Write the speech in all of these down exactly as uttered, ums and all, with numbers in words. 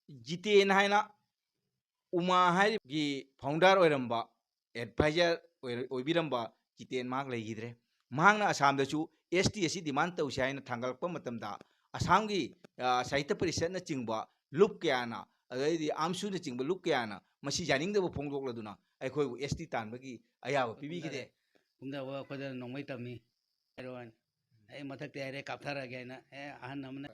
ꯖꯤꯇꯦꯟ ꯍꯥꯏꯅ ꯎꯃꯥ ꯍꯥꯏꯔꯤꯕꯒꯤ ꯐꯥꯎꯟꯗꯔ ꯑꯣꯏꯔꯝꯕ, ꯑꯦꯗꯚꯥꯏꯖꯔ ꯑꯣꯏꯔ-, ꯑꯣꯏꯕꯤꯔꯝꯕ ꯖꯤꯇꯦꯟ ꯃꯍꯥꯛ ꯂꯩꯈꯤꯗ꯭ꯔꯦ꯫ ꯃꯍꯥꯛꯅ ꯑꯁꯥꯝꯗꯁꯨ ꯑꯦꯁ ꯇꯤ ꯑꯁꯤ ꯗꯤꯃꯥꯟ ꯇꯧꯁꯤ ꯍꯥꯏꯅ ꯊꯥꯡꯒꯠꯂꯛꯄ ꯃꯇꯝꯗ, ꯑꯁꯥꯝꯒꯤ, ꯑ, ꯁꯥꯍꯤꯇ꯭ꯌ ꯄꯔꯤꯁꯠꯅꯆꯤꯡꯕ ꯂꯨꯞ ꯀꯌꯥꯅ, ꯑꯗꯩꯗꯤ ꯑꯥꯝꯁꯨꯅꯆꯤꯡꯕ ꯂꯨꯞ ꯀꯌꯥꯅ ꯃꯁꯤ ꯌꯥꯅꯤꯡꯗꯕ ꯐꯣꯡꯗꯣꯛꯂꯗꯨꯅ ꯑꯩꯈꯣꯏꯕꯨ ꯑꯦꯁ ꯇꯤ ꯇꯥꯟꯕꯒꯤ ꯑꯌꯥꯕ ꯄꯤꯕꯤꯈꯤꯗꯦ꯫ ꯀꯨꯝꯊꯕ ꯑꯩꯈꯣꯏꯗ ꯅꯣꯡꯃꯩ ꯇꯝꯃꯤ ꯍꯥꯏꯔꯣ ꯍꯥꯏꯅ꯫ ꯑꯩ ꯃꯊꯛꯇ ꯍꯥꯏꯔꯦ, ꯀꯥꯞꯊꯔꯛꯑꯒꯦ ꯍꯥꯏꯅ꯫ ꯑꯦ, ꯑꯍꯟ ꯑꯃꯅ,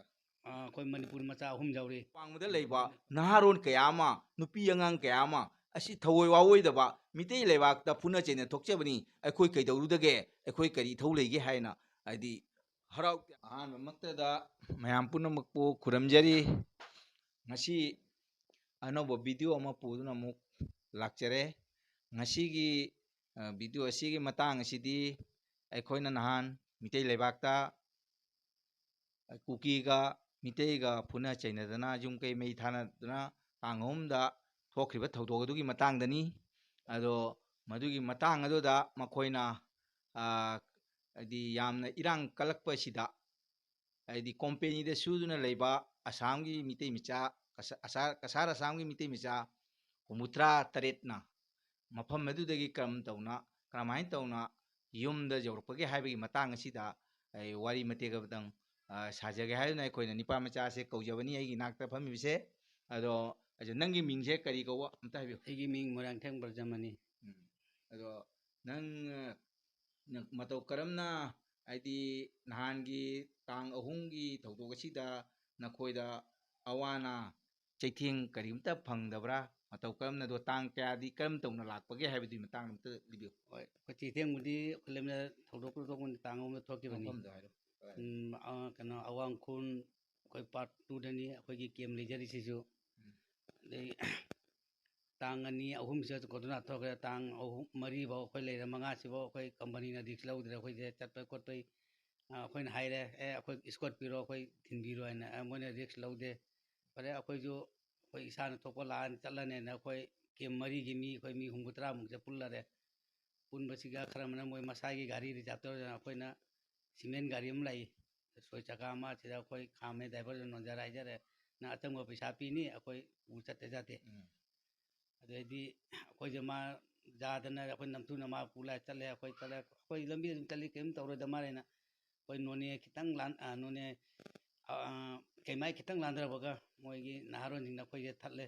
ꯑ, ꯑꯩꯈꯣꯏ ꯃꯅꯤꯄꯨꯔ ꯃꯆꯥ ꯑꯍꯨꯝ ꯌꯥꯎꯔꯤ꯫ ꯋꯥꯡꯃꯗ ꯂꯩꯕ ꯅꯍꯥꯔꯣꯟ ꯀꯌꯥ ꯑꯃ, ꯅꯨꯄꯤ ꯑꯉꯥꯡ ꯀꯌꯥ ꯑꯃ ꯑꯁꯤ ꯊꯑꯣꯏ ꯋꯥꯑꯣꯏꯗꯕ ꯃꯤꯇꯩ ꯂꯩꯕꯥꯛꯇ ꯐꯨꯅ ꯆꯩꯅ ꯊꯣꯛꯆꯕꯅꯤ, ꯑꯩꯈꯣꯏ ꯀꯩꯗꯧꯔꯨꯗꯒꯦ, ꯑꯩꯈꯣꯏ ꯀꯔꯤ ꯏꯊꯧ ꯂꯩꯒꯦ ꯍꯥꯏꯅ ꯍꯥꯏꯗꯤ ꯍꯔꯥꯎ꯫ ꯑꯍꯥꯟꯕꯃꯛꯇꯗ ꯃꯌꯥꯝ ꯄꯨꯝꯅꯃꯛꯄꯨ ꯈꯨꯔꯨꯝꯖꯔꯤ꯫ ꯉꯁꯤ ꯑꯅꯧꯕ ꯚꯤꯗꯤꯑꯣ ꯑꯃ ꯄꯨꯗꯨꯅ ꯑꯃꯨꯛ ꯂꯥꯛꯆꯔꯦ꯫ ꯉꯁꯤꯒꯤ, ꯑ, ꯚꯤꯗꯤꯑꯣ ꯑꯁꯤꯒꯤ ꯃꯇꯥꯡ ꯑꯁꯤꯗꯤ ꯑꯩꯈꯣꯏꯅ ꯅꯍꯥꯟ ꯃꯤꯇꯩ ꯂꯩꯕꯥꯛꯇ ꯀꯨꯀꯤꯒ ꯃꯤꯇꯩꯒ ꯐꯨꯅ ꯆꯩꯅꯗꯅ, ꯌꯨꯝ ꯀꯩ ꯃꯩ ꯊꯥꯅꯗꯨꯅ ꯇꯥꯡ ꯑꯍꯨꯝꯗ ꯊꯣꯛꯈ꯭ꯔꯤꯕ ꯊꯧꯗꯣꯛ ꯑꯗꯨꯒꯤ ꯃꯇꯥꯡꯗꯅꯤ꯫ ꯑꯗꯣ ꯃꯗꯨꯒꯤ ꯃꯇꯥꯡ ꯑꯗꯨꯗ ꯃꯈꯣꯏꯅ, ꯑ, ꯍꯥꯏꯗꯤ ꯌꯥꯝꯅ ꯏꯔꯥꯡ ꯀꯜꯂꯛꯄ ꯑꯁꯤꯗ, ꯍꯥꯏꯗꯤ ꯀꯣꯝꯄꯦꯅꯤꯗ ꯁꯨꯗꯨꯅ ꯂꯩꯕ ꯑꯁꯥꯝꯒꯤ ꯃꯤꯇꯩ ꯃꯆꯥ, ꯀꯁꯥ-, ꯑꯁꯥ-, ꯀꯁꯥꯔ ꯑꯁꯥꯝꯒꯤ ꯃꯤꯇꯩ ꯃꯆꯥ ꯍꯨꯝꯐꯨꯇꯔꯥ ꯇꯔꯦꯠꯅ ꯃꯐꯝ ꯑꯗꯨꯗꯒꯤ ꯀꯔꯝ ꯇꯧꯅ, ꯀꯔꯝꯍꯥꯏꯅ ꯇꯧꯅ ꯌꯨꯝꯗ ꯌꯧꯔꯛꯄꯒꯦ ꯍꯥꯏꯕꯒꯤ ꯃꯇꯥꯡ ꯑꯁꯤꯗ ꯑꯩ ꯋꯥꯔꯤ ꯃꯇꯦꯛ ꯑꯃꯇꯪ, ꯑ, ꯁꯥꯖꯒꯦ ꯍꯥꯏꯗꯨꯅ ꯑꯩꯈꯣꯏꯅ ꯅꯤꯄꯥ ꯃꯆꯥꯁꯦ ꯀꯧꯖꯕꯅꯤ, ꯑꯩꯒꯤ ꯏꯅꯥꯛꯇ ꯐꯝꯃꯤꯕꯁꯦ꯫ ꯑꯗꯣ, ꯑꯗꯣ ꯅꯪꯒꯤ ꯃꯤꯡꯁꯦ ꯀꯔꯤ ꯀꯧꯕ ꯑꯝꯇ ꯍꯥꯏꯕꯤꯌꯨ꯫ ꯑꯩꯒꯤ ꯃꯤꯡ ꯃꯣꯏꯔꯥꯡꯊꯦꯝ ꯕ꯭ꯔꯖꯃꯅꯤ꯫ ꯎꯝ꯫ ꯑꯗꯣ ꯅꯪ, ꯑ, ꯅꯪ ꯃꯇꯧ ꯀꯔꯝꯅ, ꯍꯥꯏꯗꯤ ꯅꯍꯥꯟꯒꯤ ꯇꯥꯡ ꯑꯍꯨꯝꯒꯤ ꯊꯧꯗꯣꯛ ꯑꯁꯤꯗ ꯅꯈꯣꯏꯗ ꯑꯋꯥ ꯑꯅꯥ ꯆꯩꯊꯦꯡ ꯀꯔꯤꯝꯇ ꯐꯪꯗꯕ꯭ꯔꯥ? ꯃꯇꯧ ꯀꯔꯝꯅ, ꯑꯗꯣ ꯇꯥꯡ ꯀꯌꯥꯗꯤ ꯀꯔꯝ ꯇꯧꯅ ꯂꯥꯛꯄꯒꯦ ꯍꯥꯏꯕꯗꯨꯒꯤ ꯃꯇꯥꯡꯗ ꯑꯝꯇ ꯂꯤꯕꯤꯌꯨ꯫ ꯍꯣꯏ, ꯑꯩꯈꯣꯏ ꯆꯩꯊꯦꯡꯕꯨꯗꯤ ꯑꯩꯈꯣꯏ ꯂꯩꯃ ꯊꯧꯗꯣꯛ ꯊꯣꯛꯄ ꯇꯥꯡ ꯑꯍꯨꯝꯗ ꯊꯣꯛꯈꯤꯕꯅꯤ꯫ ꯃꯐꯝꯗꯣ ꯍꯥꯏꯔꯣ꯫ ꯎꯝ, ꯑ, ꯀꯩꯅꯣ, ꯑꯋꯥꯡꯈꯨꯜ, ꯑꯩꯈꯣꯏ part two ꯗꯅꯤ ꯑꯩꯈꯣꯏꯒꯤ camp ꯂꯩꯖꯔꯤꯁꯤꯁꯨ꯫ ꯎꯝ꯫ ꯑꯗꯩ ꯇꯥꯡ ꯑꯅꯤ, ꯑꯍꯨꯝꯁꯤꯗ ꯀꯣꯗꯣꯅꯥ ꯊꯣꯛꯈ꯭ꯔꯦ꯫ ꯇꯥꯡ ꯑꯍꯨꯝ, ꯃꯔꯤꯐꯥꯎ ꯑꯩꯈꯣꯏ ꯂꯩꯔꯦ, ꯃꯉꯥꯁꯤꯐꯥꯎ ꯑꯩꯈꯣꯏ ꯀꯝꯄꯅꯤꯅ risk ꯂꯧꯗ꯭ꯔꯦ꯫ ꯑꯩꯈꯣꯏꯁꯦ ꯆꯠꯄꯩ ꯈꯣꯠꯄꯩ, ꯑ, ꯑꯩꯈꯣꯏꯅ ꯍꯥꯏꯔꯦ, "ꯑꯦ, ꯑꯩꯈꯣꯏ escort ꯄꯤꯔꯣ, ꯑꯩꯈꯣꯏ ꯊꯤꯟꯕꯤꯔꯣ" ꯍꯥꯏꯅ꯫ ꯑ, ꯃꯣꯏꯅ risk ꯂꯧꯗꯦ꯫ ꯐꯔꯦ, ꯑꯩꯈꯣꯏꯁꯨ ꯑꯩꯈꯣꯏ ꯏꯁꯥꯅ ꯊꯣꯛꯄ ꯂꯥꯛꯑꯅꯤ, ꯆꯠꯂꯅꯦꯅ ꯑꯩꯈꯣꯏ camp ꯃꯔꯤꯒꯤ ꯃꯤ, ꯑꯩꯈꯣꯏ ꯃꯤ ꯍꯨꯝꯐꯨꯇꯔꯥꯃꯨꯛꯁꯦ ꯄꯨꯜꯂꯔꯦ꯫ ꯄꯨꯟꯕꯁꯤꯒ ꯈꯔ ꯑꯃꯅ ꯃꯣꯏ ꯃꯁꯥꯒꯤ ꯒꯥꯔꯤ reserve ꯇꯧꯔꯗꯅ, ꯑꯩꯈꯣꯏꯅ cement ꯒꯥꯔꯤ ꯑꯃ ꯂꯩ, ꯁꯣꯏ ꯆꯀꯥ ꯑꯃ, ꯁꯤꯗ ꯑꯩꯈꯣꯏ ꯈꯥꯝꯃꯦ, driverꯗꯨ ꯅꯣꯟꯖꯔ ꯍꯥꯏꯖꯔꯦ꯫ ꯅꯪ ꯑꯆꯪꯕ ꯄꯩꯁꯥ ꯄꯤꯅꯤ, ꯑꯩꯈꯣꯏ ꯄꯨ ꯆꯠꯇ ꯌꯥꯗꯦ꯫ ꯎꯝ꯫ ꯑꯗꯩꯗꯤ ꯑꯩꯈꯣꯏꯁꯦ ꯃꯥ ꯌꯥꯗꯅ ꯑꯩꯈꯣꯏ ꯅꯝꯊꯨꯅ ꯃꯥ ꯄꯨ ꯂꯥꯛꯑꯦ, ꯆꯠꯂꯦ, ꯑꯩꯈꯣꯏ ꯆꯠꯂꯦ, ꯑꯩꯈꯣꯏ ꯂꯝꯕꯤ ꯑꯗꯨꯝ ꯆꯠꯂꯤ, ꯀꯔꯤꯝ ꯇꯧꯔꯣꯏꯗ ꯃꯥꯜꯂꯦꯅ꯫ ꯑꯩꯈꯣꯏ ꯅꯣꯅꯦ ꯈꯤꯇꯪ ꯂꯥꯟ-, ꯑ, ꯅꯣꯅꯦ, ꯑ, ꯑ, ꯀꯩꯃꯥꯏ ꯈꯤꯇꯪ ꯂꯥꯟꯊꯔꯛꯄꯒ ꯃꯣꯏꯒꯤ ꯅꯍꯥꯔꯣꯟꯁꯤꯡꯅ ꯑꯩꯈꯣꯏꯁꯦ ꯊꯠꯂꯦ꯫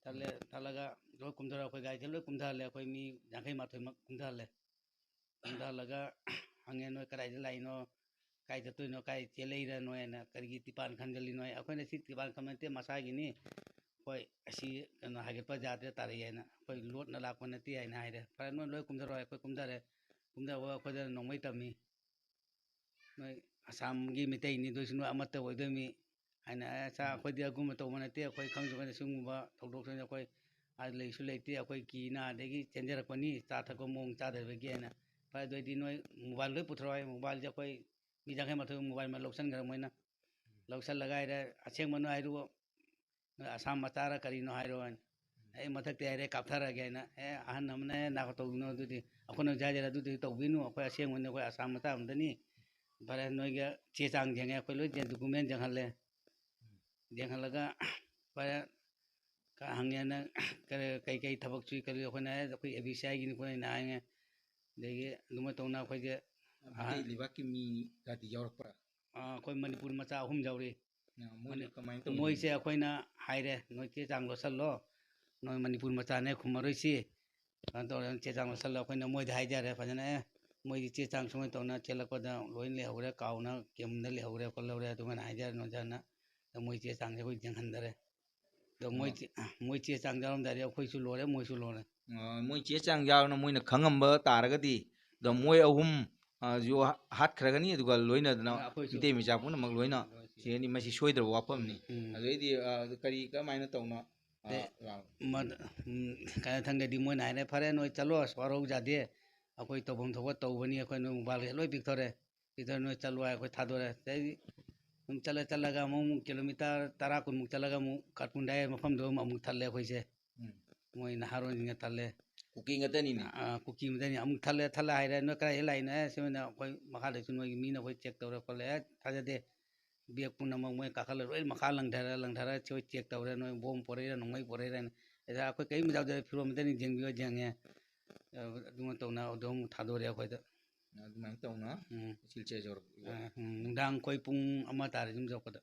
ꯊꯠꯂꯦ, ꯎꯝ꯫ ꯊꯠꯂꯒ ꯂꯣꯏ ꯀꯨꯝꯊꯔ-, ꯑꯩꯈꯣꯏ ꯒꯥꯔꯤꯁꯦ ꯂꯣꯏ ꯀꯨꯝꯊꯍꯜꯂꯦ, ꯑꯩꯈꯣꯏ ꯃꯤ ꯌꯥꯡꯈꯩ ꯃꯥꯊꯣꯏꯃꯛ ꯀꯨꯝꯊꯍꯜꯂꯦ꯫ ꯀꯨꯝꯊꯍꯜꯂꯒ ꯍꯪꯉꯦ, "ꯅꯣꯏ ꯀꯗꯥꯏꯗ ꯂꯥꯛꯏꯅꯣ? ꯀꯥꯏ ꯆꯠꯇꯣꯏꯅꯣ? ꯀꯥꯏ ꯆꯦꯜꯂꯛꯏꯔꯅꯣ?" ꯍꯥꯏꯅ, "ꯀꯔꯤꯒꯤ ꯇꯤꯄꯥꯟ ꯈꯟꯖꯜꯂꯤꯅꯣ?" ꯍꯥꯏ꯫ ꯑꯩꯈꯣꯏꯅ, "ꯁꯤ ꯇꯤꯄꯥꯟ ꯈꯟꯕ ꯅꯠꯇꯦ, ꯃꯁꯥꯒꯤꯅꯤ꯫ ꯑꯩꯈꯣꯏ ꯑꯁꯤ ꯀꯩꯅꯣ ꯍꯥꯏꯒꯠꯄ ꯌꯥꯗ꯭ꯔꯦ, ꯇꯥꯔꯛꯑꯦ" ꯍꯥꯏꯅ, "ꯑꯩꯈꯣꯏ ꯂꯣꯠꯅ ꯂꯥꯛꯄ ꯅꯠꯇꯦ" ꯍꯥꯏꯅ ꯍꯥꯏꯔꯦ꯫ "ꯐꯔꯦ, ꯅꯣꯏ ꯂꯣꯏ ꯀꯨꯝꯊꯔꯛꯑꯣ" ꯍꯥꯏ꯫ ꯑꯩꯈꯣꯏ ꯀꯨꯝꯊꯔꯦ꯫ ꯀꯨꯝꯊꯕ ꯑꯩꯈꯣꯏꯗ ꯅꯣꯡꯃꯩ ꯇꯝꯃꯤ꯫ "ꯅꯣꯏ ꯑꯁꯥꯝꯒꯤ ꯃꯤꯇꯩꯅꯤ, ꯑꯗꯨ ꯑꯣꯏꯁꯨ ꯅꯣꯏ ꯑꯃꯠꯇ ꯑꯣꯏꯗꯣꯏꯅꯤ" ꯍꯥꯏꯅ꯫ "ꯑꯦ, ꯁꯥꯔ, ꯎꯝ꯫ ꯑꯩꯈꯣꯏꯗꯤ ꯑꯗꯨꯒꯨꯝꯕ ꯇꯧꯕ ꯅꯠꯇꯦ, ꯑꯩꯈꯣꯏ ꯈꯪꯁꯨ ꯈꯪꯗꯦ, ꯁꯤꯒꯨꯝꯕ ꯊꯧꯗꯣꯛꯁꯤꯗ ꯑꯩꯈꯣꯏ ꯑꯥ ꯂꯩꯁꯨ ꯂꯩꯇꯦ, ꯑꯩꯈꯣꯏ ꯀꯤꯅ ꯑꯗꯒꯤ ꯆꯦꯟꯖꯔꯛꯄꯅꯤ, ꯆꯥ ꯊꯛꯄ ꯃꯑꯣꯡ ꯆꯥꯗꯕꯒꯤ" ꯍꯥꯏꯅ꯫ "ꯐꯔꯦ, ꯑꯗꯨ ꯑꯣꯏꯗꯤ ꯅꯣꯏ ꯃꯣꯕꯥꯏꯜ ꯂꯣꯏ ꯄꯨꯊꯣꯔꯛꯑꯣ" ꯍꯥꯏ꯫ ꯃꯣꯕꯥꯏꯜꯁꯦ ꯑꯩꯈꯣꯏ ꯃꯤ ꯌꯥꯡꯈꯩ ꯃꯥꯊꯣꯏ ꯃꯣꯕꯥꯏꯜ ꯑꯃ ꯂꯧꯁꯟꯈ꯭ꯔꯦ ꯃꯣꯏꯅ꯫ ꯂꯧꯁꯜꯂꯒ ꯍꯥꯏꯔꯦ, "ꯑꯁꯦꯡꯕꯅꯣ ꯍꯥꯏꯔꯛꯑꯣ, ꯅꯣꯏ ꯑꯁꯥꯝ ꯃꯆꯥꯔ ꯀꯔꯤꯅꯣ ꯍꯥꯏꯔꯣ" ꯍꯥꯏꯅ꯫ "ꯑꯩ ꯃꯊꯛꯇ ꯍꯥꯏꯔꯦ, ꯀꯥꯞꯊꯔꯛꯑꯒꯦ" ꯍꯥꯏꯅ꯫ "ꯑꯦ, ꯑꯍꯟ ꯑꯃꯅ ꯅꯥꯀꯣ ꯇꯧꯕꯤꯅꯣ, ꯑꯗꯨꯗꯤ ꯑꯩꯈꯣꯏꯅ ꯍꯧꯖꯤꯛ ꯍꯥꯏꯖꯔꯦ, ꯑꯗꯨꯗꯤ ꯇꯧꯕꯤꯅꯨ, ꯑꯩꯈꯣꯏ ꯑꯁꯦꯡꯕꯅꯤ, ꯑꯩꯈꯣꯏ ꯑꯁꯥꯝ ꯃꯆꯥ ꯑꯃꯗꯅꯤ꯫ ꯐꯔꯦ, ꯅꯣꯏꯒꯤ ꯆꯦ ꯆꯥꯡ ꯌꯦꯡꯉꯦ", ꯑꯩꯈꯣꯏ ꯂꯣꯏ ꯗꯣꯀꯨꯃꯦꯟ ꯌꯦꯡꯍꯜꯂꯦ꯫ ꯌꯦꯡꯍꯜꯂꯒ ꯐꯔꯦ, ꯈꯔ ꯍꯪꯉꯦꯅ, ꯀꯔꯤ, ꯀꯩꯀꯩ ꯊꯕꯛ ꯁꯨꯏ ꯈꯣꯠꯂꯤ, ꯑꯩꯈꯣꯏꯅ ꯍꯥꯏ, "ꯑꯩꯈꯣꯏ ꯑꯦ ꯕꯤ ꯁꯤ ꯑꯥꯏꯒꯤꯅꯤ" ꯈꯣꯠꯂꯤꯅ ꯍꯥꯏꯉꯦ꯫ ꯑꯗꯒꯤ ꯑꯗꯨꯃꯥꯏꯅ ꯇꯧꯅ ꯑꯩꯈꯣꯏꯁꯦ, ꯃꯩꯇꯩ ꯑ, ꯂꯩꯕꯥꯛꯀꯤ ꯃꯤꯒꯗꯤ ꯌꯥꯎꯔꯛꯄ꯭ꯔꯥ? ꯑ, ꯑꯩꯈꯣꯏ ꯃꯅꯤꯄꯨꯔ ꯃꯆꯥ ꯑꯍꯨꯝ ꯌꯥꯎꯔꯤ꯫ ꯑ, ꯃꯣꯏꯅ ꯃꯅꯤ-, ꯀꯃꯥꯏꯅ ꯇꯧꯒꯦ? ꯃꯣꯏꯁꯦ ꯑꯩꯈꯣꯏꯅ ꯍꯥꯏꯔꯦ, "ꯅꯣꯏ ꯆꯦ ꯆꯥꯡ ꯂꯣꯠꯁꯜꯂꯣ, ꯅꯣꯏ ꯃꯅꯤꯄꯨꯔ ꯃꯆꯥꯅꯦ, ꯈꯨꯝꯃꯔꯣꯏꯁꯤ", ꯀꯩꯅꯣ ꯇꯧꯔꯦ, ꯆꯦ ꯆꯥꯡ ꯂꯣꯠꯁꯜꯂꯣ꯫ ꯑꯩꯈꯣꯏꯅ ꯃꯣꯏꯗ ꯍꯥꯏꯖꯔꯦ ꯐꯖꯅ, "ꯑꯦ, ꯃꯣꯏꯗꯤ ꯆꯦ ꯆꯥꯡ ꯁꯨꯃꯥꯏꯅ ꯇꯧꯅ ꯆꯦꯜꯂꯛꯄꯗ ꯂꯣꯏ ꯂꯩꯍꯧꯔꯦ, ꯀꯥꯎꯅ ꯀꯦꯝꯗ ꯂꯩꯍꯧꯔꯦ ꯈꯣꯠꯍꯧꯔꯦ", ꯑꯗꯨꯃꯥꯏꯅ ꯍꯥꯏꯖꯔꯦ ꯑꯣꯖꯥꯅ꯫ ꯑꯗꯣ ꯃꯣꯏ ꯆꯦ ꯆꯥꯡꯁꯦ ꯑꯩꯈꯣꯏ ꯌꯦꯡꯍꯟꯗꯔꯦ꯫ ꯑꯗꯣ ꯃꯣꯏ ꯑꯣ꯫ ꯆꯦ-, ꯃꯣꯏ ꯆꯦ ꯆꯥꯡ ꯌꯥꯎꯔꯝꯗꯥꯏꯗꯤ ꯑꯩꯈꯣꯏꯁꯨ ꯂꯣꯏꯔꯦ, ꯃꯣꯏꯁꯨ ꯂꯣꯏꯔꯦ꯫ ꯑ, ꯃꯣꯏ ꯆꯦ ꯆꯥꯡ ꯌꯥꯎꯅ ꯃꯣꯏꯅ ꯈꯪꯉꯝꯕ ꯇꯥꯔꯒꯗꯤ, ꯑꯗꯣ ꯃꯣꯏ ꯑꯍꯨꯝ, ꯑ, ꯁꯨ ꯍꯥ-, ꯍꯥꯠꯈ꯭ꯔꯒꯅꯤ, ꯑꯗꯨꯒ ꯂꯣꯏꯅꯗꯅ ꯑ, ꯑꯩꯈꯣꯏꯁꯨ꯫ ꯃꯤꯇꯩ ꯃꯆꯥ ꯄꯨꯝꯅꯃꯛ ꯂꯣꯏꯅ ꯂꯣꯏ ꯁꯤ-, ꯁꯤꯔꯅꯤ꯫ ꯃꯁꯤ ꯁꯣꯏꯗ꯭ꯔꯕ ꯋꯥꯐꯝꯅꯤ꯫ ꯎꯝ꯫ ꯑꯗꯩꯗꯤ, ꯑ, ꯀꯔꯤ, ꯀꯃꯥꯏꯅ ꯇꯧꯅ, ꯑ, ꯑꯗꯩ ꯂꯥꯛ-, ꯃꯗ-, ꯎꯝ, ꯀꯩꯅꯣ ꯊꯪꯒꯗꯤ ꯃꯣꯏꯅ ꯍꯥꯏꯔꯦ, "ꯐꯔꯦ, ꯅꯣꯏ ꯆꯠꯂꯣ, ꯑꯁ, ꯋꯥꯔꯧ ꯌꯥꯗꯦ, ꯑꯩꯈꯣꯏ ꯇꯧꯐꯝ ꯊꯣꯛꯄ ꯇꯧꯕꯅꯤ, ꯑꯩꯈꯣꯏ ꯅꯣꯏ ꯃꯣꯕꯥꯏꯜꯒ ꯂꯣꯏ ꯄꯤꯛꯊꯣꯔꯦ, ꯄꯤꯛꯊꯣꯔꯦ, ꯅꯣꯏ ꯆꯠꯂꯣ" ꯍꯥꯏ, ꯑꯩꯈꯣꯏ ꯊꯥꯗꯣꯔꯦ꯫ ꯑꯗꯩꯗꯤ ꯑꯗꯨꯝ ꯆꯠꯂꯦ, ꯆꯠꯂꯒ ꯑꯃꯨꯛ, ꯑꯃꯨꯛ ꯀꯤꯂꯣꯃꯤꯇꯔ ꯇꯔꯥ ꯀꯨꯟꯃꯨꯛ ꯆꯠꯂꯒ ꯑꯃꯨꯛ ꯀꯥꯔꯀꯨꯟꯗꯥꯏ ꯃꯐꯝꯗꯣ ꯑꯃꯨꯛ, ꯑꯃꯨꯛ ꯊꯠꯂꯦ ꯑꯩꯈꯣꯏꯁꯦ꯫ ꯎꯝ꯫ ꯃꯣꯏ ꯅꯍꯥꯔꯣꯟꯁꯤꯡꯅ ꯊꯠꯂꯦ꯫ ꯀꯨꯀꯤ ꯉꯥꯛꯇꯅꯤꯅꯦ꯫ ꯑꯥ, ꯀꯨꯀꯤ ꯉꯥꯛꯇꯅꯤ꯫ ꯑꯃꯨꯛ ꯊꯠꯂꯦ, ꯊꯠꯂꯦ ꯍꯥꯏꯔꯦ, "ꯅꯣꯏ ꯀꯗꯥꯏꯗ ꯂꯥꯛꯏꯅꯣ?" "ꯑꯦ, ꯁꯤꯃꯅ ꯑꯩꯈꯣꯏ ꯃꯈꯥꯗꯁꯨ ꯅꯣꯏꯒꯤ ꯃꯤꯅ ꯑꯩꯈꯣꯏ ꯆꯦꯛ ꯇꯧꯔꯦ ꯈꯣꯠꯂꯦ"꯫ "ꯑꯦ, ꯊꯥꯖꯗꯦ"꯫ ꯕꯦꯒ ꯄꯨꯝꯅꯃꯛ ꯃꯣꯏ ꯀꯥꯈꯠꯂ ꯂꯣꯏ ꯃꯈꯥ ꯂꯪꯊꯔ ꯂꯪꯊꯔ ꯁꯤ ꯆꯦꯛ ꯇꯧꯔꯦ, ꯅꯣꯏ ꯕꯣꯝ ꯄꯣꯔꯛꯏꯔꯥ ꯅꯣꯡꯃꯩ ꯄꯣꯔꯛꯏꯔꯥ ꯍꯥꯏꯅ꯫ ꯑꯗ ꯑꯩꯈꯣꯏ ꯀꯔꯤꯝ ꯌꯥꯎꯗꯦ, ꯐꯤꯔꯣꯜ ꯑꯃꯠꯇꯅꯤ ꯌꯦꯡꯕꯤꯌꯣ ꯌꯦꯡꯉꯦ꯫ ꯑꯗꯨꯃ ꯇꯧꯅ ꯑꯗꯨ ꯑꯃꯨꯛ ꯊꯥꯗꯣꯔꯛꯑꯦ ꯑꯩꯈꯣꯏꯗ꯫ ꯑꯗꯨꯃꯥꯏꯅ ꯇꯧꯅ ꯎꯝ꯫ ꯁꯤꯜꯆꯔ ꯌꯧꯔꯛꯏꯕ꯫ ꯑ, ꯎꯝ, ꯅꯨꯡꯗꯥꯡ ꯑꯩꯈꯣꯏ ꯄꯨꯡ ꯑꯃ ꯇꯥꯔꯦ ꯌꯨꯝ ꯌꯧꯔꯛꯄꯗ꯫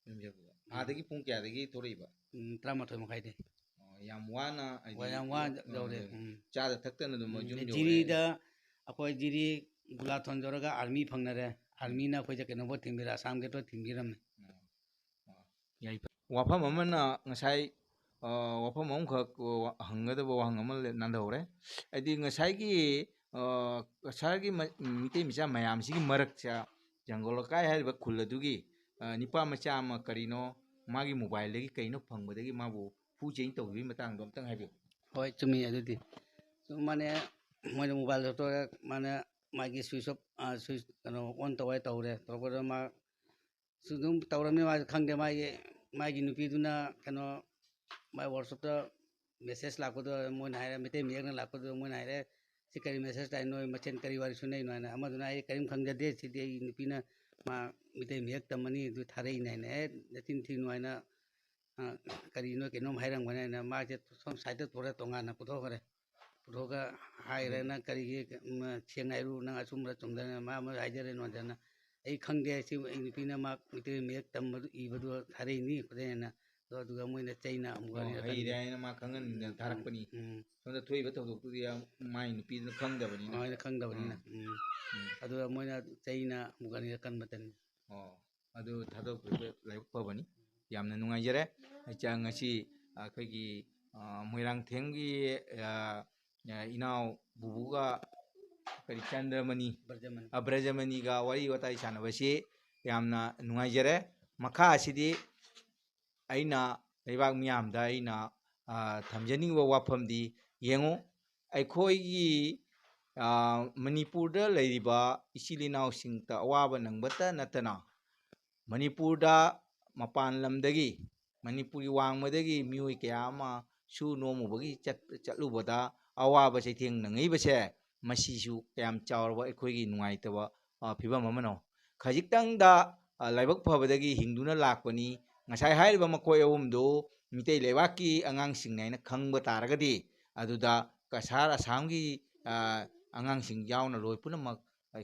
ꯌꯨꯝ ꯌꯧꯔꯛꯄꯗ꯫ ꯑꯥꯗꯒꯤ ꯄꯨꯡ ꯀꯌꯥꯗꯒꯤ ꯊꯣꯛꯂꯛꯏꯕ? ꯎꯝ, ꯇꯔꯥꯃꯥꯊꯣꯏ ꯃꯈꯥꯏꯗꯩ꯫ ꯑꯣ, ꯌꯥꯝ ꯋꯥꯅ ꯍꯥꯏꯗꯤ ꯍꯣꯏ, ꯌꯥꯝ ꯋꯥꯅ ꯑ, ꯌꯧꯔꯦ꯫ ꯎꯝ꯫ ꯆꯥꯗ ꯊꯛꯇꯅ ꯑꯗꯨꯝ ꯎꯝ, ꯌꯨꯝ ꯌꯧꯔꯛꯑꯦ꯫ ꯖꯤꯔꯤꯗ ꯑꯩꯈꯣꯏ ꯖꯤꯔꯤ ꯒꯨꯂꯥꯊꯣꯟ ꯌꯧꯔꯒ ꯑꯥꯔꯃꯤ ꯐꯪꯅꯔꯦ꯫ ꯑꯥꯔꯃꯤꯅ ꯑꯩꯈꯣꯏꯁꯦ ꯀꯩꯅꯣꯐꯥꯎ ꯊꯤꯟꯕꯤꯔꯦ, ꯑꯁꯥꯝ ꯒꯦꯠꯐꯥꯎ ꯊꯤꯟꯕꯤꯔꯝꯃꯦ꯫ ꯑꯣ, ꯌꯥꯏ ꯐꯩ꯫ ꯋꯥꯐꯝ ꯑꯃꯅ ꯉꯁꯥꯏ ꯑ, ꯋꯥꯐꯝ ꯑꯃꯈꯛ ꯋꯥ-, ꯍꯪꯒꯗꯕ ꯋꯥꯍꯪ ꯑꯃ ꯂꯩ-, ꯅꯥꯟꯊꯍꯧꯔꯦ꯫ ꯍꯥꯏꯗꯤ ꯉꯁꯥꯏꯒꯤ ꯑ, ꯁꯍꯔꯒꯤ ꯃ-, ꯃꯤꯇꯩ ꯃꯆꯥ ꯃꯌꯥꯝꯁꯤꯒꯤ ꯃꯔꯛꯁꯦ ꯖꯪꯒꯣꯂꯀꯥꯏ ꯍꯥꯏꯔꯤꯕ ꯈꯨꯜ ꯑꯗꯨꯒꯤ ꯑ, ꯅꯤꯄꯥ ꯃꯆꯥ ꯑꯃ ꯀꯔꯤꯅꯣ ꯃꯥꯒꯤ ꯃꯣꯕꯥꯏꯜꯗꯒꯤ ꯀꯩꯅꯣ ꯐꯪꯕꯗꯒꯤ ꯃꯥꯕꯨ ꯐꯨ ꯆꯩꯅ ꯇꯧꯈꯤꯕꯒꯤ ꯃꯇꯥꯡꯗꯣ ꯑꯝꯇꯪ ꯍꯥꯏꯕꯤꯌꯨ꯫ ꯍꯣꯏ, ꯆꯨꯝꯃꯤ ꯑꯗꯨꯗꯤ꯫ ꯁꯨꯝ ꯃꯥꯅꯦ, ꯃꯣꯏꯅ ꯃꯣꯕꯥꯏꯜ ꯂꯧꯊꯣꯛꯑꯒ ꯃꯥꯅ ꯃꯥꯒꯤ ꯁ꯭ꯋꯤꯆ ꯑꯣꯐ, ꯑ, ꯁ꯭ꯋꯤꯆ ꯀꯩꯅꯣ ꯑꯣꯟ ꯇꯧ ꯍꯥꯏ ꯇꯧꯔꯦ꯫ ꯇꯧꯔꯛꯄꯗ ꯃꯥ ꯁꯨ ꯑꯗꯨꯝ ꯇꯧꯔꯝꯃꯤ, ꯃꯥꯁꯨ ꯈꯪꯗꯦ꯫ ꯃꯥꯒꯤ, ꯃꯥꯒꯤ ꯅꯨꯄꯤꯗꯨꯅ ꯀꯩꯅꯣ ꯃꯥꯏ ꯋꯥꯔꯛꯁꯣꯞꯇ ꯃꯦꯁꯦꯖ ꯂꯥꯛꯄꯗꯣ ꯃꯣꯏꯅ ꯍꯥꯏꯔꯦ, ꯃꯩꯇꯩ ꯃꯌꯦꯛꯅ ꯂꯥꯛꯄꯗꯣ ꯃꯣꯏꯅ ꯍꯥꯏꯔꯦ, "ꯁꯤ ꯀꯔꯤ ꯃꯦꯁꯦꯖ ꯂꯥꯛꯏ? ꯅꯣꯏ ꯃꯁꯦꯟ ꯀꯔꯤ ꯋꯥꯔꯤ ꯁꯨꯅꯩꯅꯣ?" ꯍꯥꯏꯅ꯫ ꯑꯃꯗꯨꯅ, "ꯑꯩ ꯀꯔꯤꯝ ꯈꯪꯖꯗꯦ, ꯁꯤꯗꯤ ꯑꯩ ꯅꯨꯄꯤꯅ ꯃꯥ ꯃꯩꯇꯩ ꯃꯌꯦꯛ ꯇꯝꯃꯅꯤ ꯑꯗꯨ ꯊꯥꯔꯛꯏꯅꯦ" ꯍꯥꯏꯅ꯫ "ꯑꯦ, ꯅꯆꯤꯟ ꯊꯤꯅꯨ" ꯍꯥꯏꯅ, ꯑ, "ꯀꯔꯤꯅꯣ ꯀꯩꯅꯣꯝ ꯍꯥꯏꯔꯝꯒꯅꯤ" ꯍꯥꯏꯅ ꯃꯥꯁꯦ ꯁꯣꯝ ꯁꯥꯏꯠꯇ ꯄꯨꯔ ꯇꯣꯉꯥꯟꯅ ꯄꯨꯊꯣꯛꯈ꯭ꯔꯦ꯫ ꯄꯨꯊꯣꯛꯑꯒ ꯍꯥꯏꯔꯦ, "ꯅꯪ ꯀꯔꯤꯒꯤ, ꯎꯝ, ꯁꯦꯡꯅ ꯍꯥꯏꯔꯨ, ꯅꯪ ꯑꯆꯨꯝꯕꯔ ꯆꯨꯝꯗ꯭ꯔꯅ?" ꯃꯥ ꯑꯃ ꯍꯥꯏꯖꯔꯦ ꯅꯣꯟꯗꯅ꯫ "ꯑꯩ ꯈꯪꯗꯦ, ꯁꯤ ꯑꯩ ꯅꯨꯄꯤꯅ ꯃꯥ ꯃꯩꯇꯩ ꯃꯌꯦꯛ ꯇꯝꯕꯗꯨ, ꯏꯕꯗꯨ ꯊꯥꯔꯛꯏꯅꯤ ꯈꯣꯠꯂꯛꯏꯅ"꯫ ꯑꯗꯣ ꯑꯗꯨꯒ ꯃꯣꯏꯅ ꯆꯩꯅ ꯑꯃꯨꯛ ꯑꯣ, ꯑꯅꯤꯔꯛ ꯍꯩꯔꯦ ꯀꯟꯅ ꯍꯥꯏꯅ ꯃꯥ ꯈꯪꯍꯟꯅꯤꯡꯗꯅ ꯊꯥꯔꯛꯄꯅꯤ꯫ ꯎꯝ꯫ ꯁꯣꯝꯗ ꯊꯣꯛꯏꯕ ꯊꯧꯗꯣꯛꯇꯨꯗꯤ ꯌꯥꯝ ꯃꯥꯏ ꯅꯨꯄꯤꯗꯨꯅ ꯈꯪꯗꯕꯅꯤꯅ꯫ ꯃꯣꯏꯅ ꯈꯪꯗꯕꯅꯤꯅ꯫ ꯎꯝ꯫ ꯎꯝ꯫ ꯑꯗꯨꯒ ꯃꯣꯏꯅ ꯆꯩꯅ ꯑꯃꯨꯛ ꯑꯅꯤꯔꯛ ꯀꯟꯕꯇꯅꯤ꯫ ꯑꯣ, ꯑꯗꯨ ꯊꯥꯗꯣꯛꯄꯤꯕ ꯂꯥꯏꯕꯛ ꯐꯕꯅꯤ꯫ ꯌꯥꯝꯅ ꯅꯨꯡꯉꯥꯏꯖꯔꯦ꯫ ꯑꯩ ꯆ-, ꯉꯁꯤ ꯑꯩꯈꯣꯏꯒꯤ, ꯑ, ꯃꯣꯏꯔꯥꯡꯊꯦꯝꯒꯤ, ꯑ, ꯑ, ꯏꯅꯥꯎ ꯕꯨꯕꯨꯒ ꯀꯔꯤ ꯆꯟꯗ꯭ꯔꯃꯅꯤ, ꯕ꯭ꯔꯖꯃꯅꯤ꯫ ꯑ, ꯕ꯭ꯔꯖꯃꯅꯤꯒ ꯋꯥꯔꯤ ꯋꯥꯇꯥꯏ ꯁꯥꯟꯅꯕꯁꯤ ꯌꯥꯝꯅ ꯅꯨꯡꯉꯥꯏꯖꯔꯦ꯫ ꯃꯈꯥ ꯑꯁꯤꯗꯤ ꯑꯩꯅ ꯂꯩꯕꯥꯛ ꯃꯤꯌꯥꯝꯗ ꯑꯩꯅ, ꯑ, ꯊꯝꯖꯅꯤꯡꯕ ꯋꯥꯐꯝꯗꯤ, ꯌꯦꯡꯉꯨ, ꯑꯩꯈꯣꯏꯒꯤ, ꯑ, ꯃꯅꯤꯄꯨꯔꯗ ꯂꯩꯔꯤꯕ ꯏꯆꯤꯜ ꯏꯅꯥꯎꯁꯤꯡꯇ ꯑꯋꯥꯕ ꯅꯪꯕꯇ ꯅꯠꯇꯅ ꯃꯅꯤꯄꯨꯔꯗ ꯃꯄꯥꯟ ꯂꯝꯗꯒꯤ, ꯃꯅꯤꯄꯨꯔꯒꯤ ꯋꯥꯡꯃꯗꯒꯤ ꯃꯤꯑꯣꯏ ꯀꯌꯥ ꯑꯃ ꯁꯨ ꯅꯣꯝꯃꯨꯕꯒꯤ ꯆꯠ-, ꯆꯠꯂꯨꯕꯗ ꯑꯋꯥꯕ ꯆꯩꯊꯦꯡ ꯅꯪꯉꯛꯏꯕꯁꯦ, ꯃꯁꯤꯁꯨ ꯀꯌꯥꯝ ꯆꯥꯎꯔꯕ ꯑꯩꯈꯣꯏꯒꯤ ꯅꯨꯡꯉꯥꯏꯇꯕ, ꯑ, ꯐꯤꯕꯝ ꯑꯃꯅꯣ꯫ ꯈꯖꯤꯛꯇꯪꯗ ꯑ, ꯂꯥꯏꯕꯛ ꯐꯕꯗꯒꯤ ꯍꯤꯡꯗꯨꯅ ꯂꯥꯛꯄꯅꯤ꯫ ꯉꯁꯥꯏ ꯍꯥꯏꯔꯤꯕ ꯃꯈꯣꯏ ꯑꯍꯨꯝꯗꯨ ꯃꯤꯇꯩ ꯂꯩꯕꯥꯛꯀꯤ ꯑꯉꯥꯡꯁꯤꯡꯅꯤ ꯍꯥꯏꯅ ꯈꯪꯕ ꯇꯥꯔꯒꯗꯤ, ꯑꯗꯨꯗ ꯀꯁꯥꯔ ꯑꯁꯥꯝꯒꯤ, ꯑ, ꯑꯉꯥꯡꯁꯤꯡ ꯌꯥꯎꯅ ꯂꯣꯏ ꯄꯨꯝꯅꯃꯛ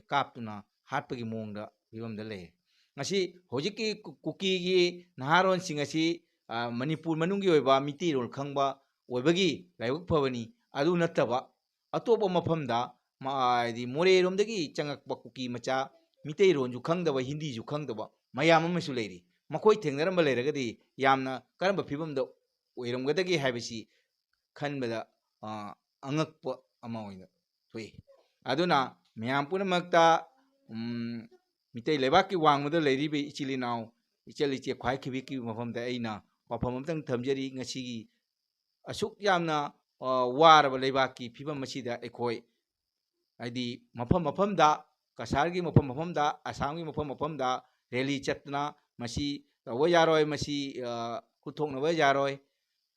ꯀꯥꯞꯇꯨꯅ ꯍꯥꯠꯄꯒꯤ ꯃꯑꯣꯡꯗ ꯐꯤꯕꯝꯗ ꯂꯩ꯫ ꯉꯁꯤ ꯍꯧꯖꯤꯛꯀꯤ ꯀꯨ-, ꯀꯨꯀꯤꯒꯤ ꯅꯍꯥꯔꯣꯟꯁꯤꯡ ꯑꯁꯤ, ꯑ, ꯃꯅꯤꯄꯨꯔ ꯃꯅꯨꯡꯒꯤ ꯑꯣꯏꯕ ꯃꯤꯇꯩꯔꯣꯜ ꯈꯪꯕ ꯑꯣꯏꯕꯒꯤ ꯂꯥꯏꯕꯛ ꯐꯕꯅꯤ꯫ ꯑꯗꯨ ꯅꯠꯇꯕ ꯑꯇꯣꯞꯄ ꯃꯐꯝꯗ, ꯃ-, ꯍꯥꯏꯗꯤ ꯃꯣꯔꯦꯔꯣꯝꯗꯒꯤ ꯆꯪꯉꯛꯄ ꯀꯨꯀꯤ ꯃꯆꯥ, ꯃꯤꯇꯩꯔꯣꯟꯁꯨ ꯈꯪꯗꯕ, ꯍꯤꯟꯗꯤꯁꯨ ꯈꯪꯗꯕ ꯃꯌꯥꯝ ꯑꯃꯁꯨ ꯂꯩꯔꯤ꯫ ꯃꯈꯣꯏ ꯊꯦꯡꯅꯔꯝꯕ ꯂꯩꯔꯒꯗꯤ ꯌꯥꯝꯅ ꯀꯔꯝꯕ ꯐꯤꯕꯝꯗ ꯑꯣꯏꯔꯝꯒꯗꯒꯦ ꯍꯥꯏꯕꯁꯤ ꯈꯟꯕꯗ, ꯑ, ꯑꯉꯛꯄ ꯑꯃ ꯑꯣꯏꯅ ꯊꯣꯛꯏ꯫ ꯑꯗꯨꯅ ꯃꯌꯥꯝ ꯄꯨꯝꯅꯃꯛꯇ, ꯎꯝ, ꯃꯤꯇꯩ ꯂꯩꯕꯥꯛꯀꯤ ꯋꯥꯡꯃꯗ ꯂꯩꯔꯤꯕ ꯏꯆꯤꯜ ꯏꯅꯥꯎ, ꯏꯆꯜ ꯏꯆꯦ ꯈ꯭ꯋꯥꯏ ꯈꯤꯕꯤꯛꯀꯤ ꯃꯐꯝꯗ ꯑꯩꯅ ꯋꯥꯐꯝ ꯑꯃꯇꯪ ꯊꯝꯖꯔꯤ꯫ ꯉꯁꯤꯒꯤ ꯑꯁꯨꯛ ꯌꯥꯝꯅ, ꯑ, ꯋꯥꯔꯕ ꯂꯩꯕꯥꯛꯀꯤ ꯐꯤꯕꯝ ꯑꯁꯤꯗ ꯑꯩꯈꯣꯏ, ꯍꯥꯏꯗꯤ ꯃꯐꯝ ꯃꯐꯝꯗ, ꯀꯁꯥꯔꯒꯤ ꯃꯐꯝ ꯃꯐꯝꯗ, ꯑꯁꯥꯝꯒꯤ ꯃꯐꯝ ꯃꯐꯝꯗ ꯔꯦꯂꯤ ꯆꯠꯇꯅ ꯃꯁꯤ ꯇꯧꯕ ꯌꯥꯔꯣꯏ, ꯃꯁꯤ, ꯑ, ꯈꯨꯠ ꯊꯣꯛꯅꯕ ꯌꯥꯔꯣꯏ꯫